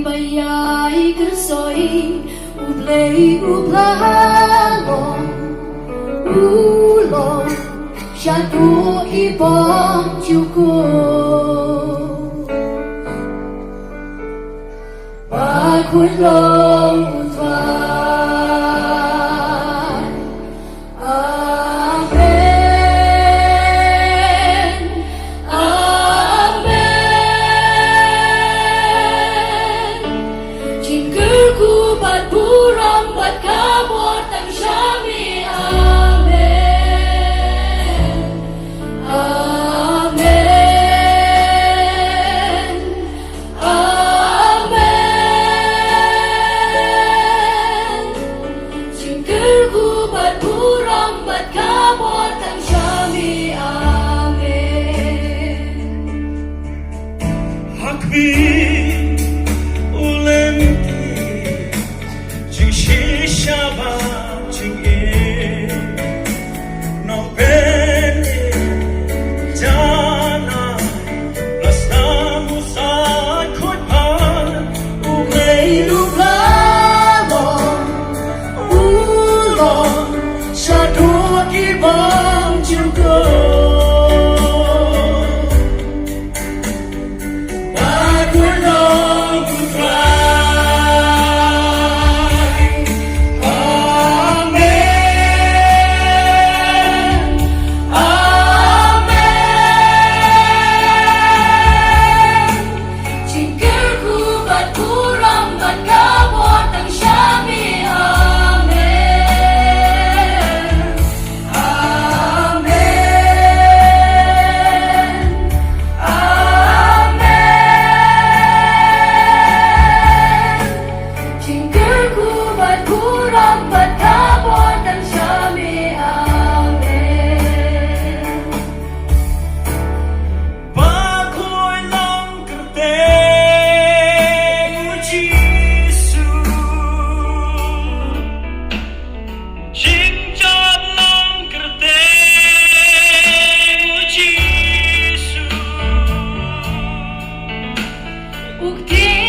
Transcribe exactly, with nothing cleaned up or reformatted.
Ba ïai kyrsoi, U Blei u Blei long, u long shaduh ki bym ju kut. Ba khuid long U Trai. Amen. Amen. Jingkyrkhu bad burom bad ka bor tang sha me. Amen. Amen. Amen. Jingkyrkhu bad burom bad ka bor tang sha me. Amen. Ha khmih u lynti, jingshisha bad jingim. Nongpynim janai, la sdang u sait khuid pha. U Blei u Blei long, u long shaduh ki bym ju kut. Ba khuid long U Trai. Amen. Amen. Jingkyrkhu bad burom bad ka bor tang sha me. Amen. Amen. Amen. Jingkyrkhu bad burom bad ka bor tang sha me. Amen. Ba khuid long kyrteng U Jisu. Jingjop long kyrteng U Jisu. U ktien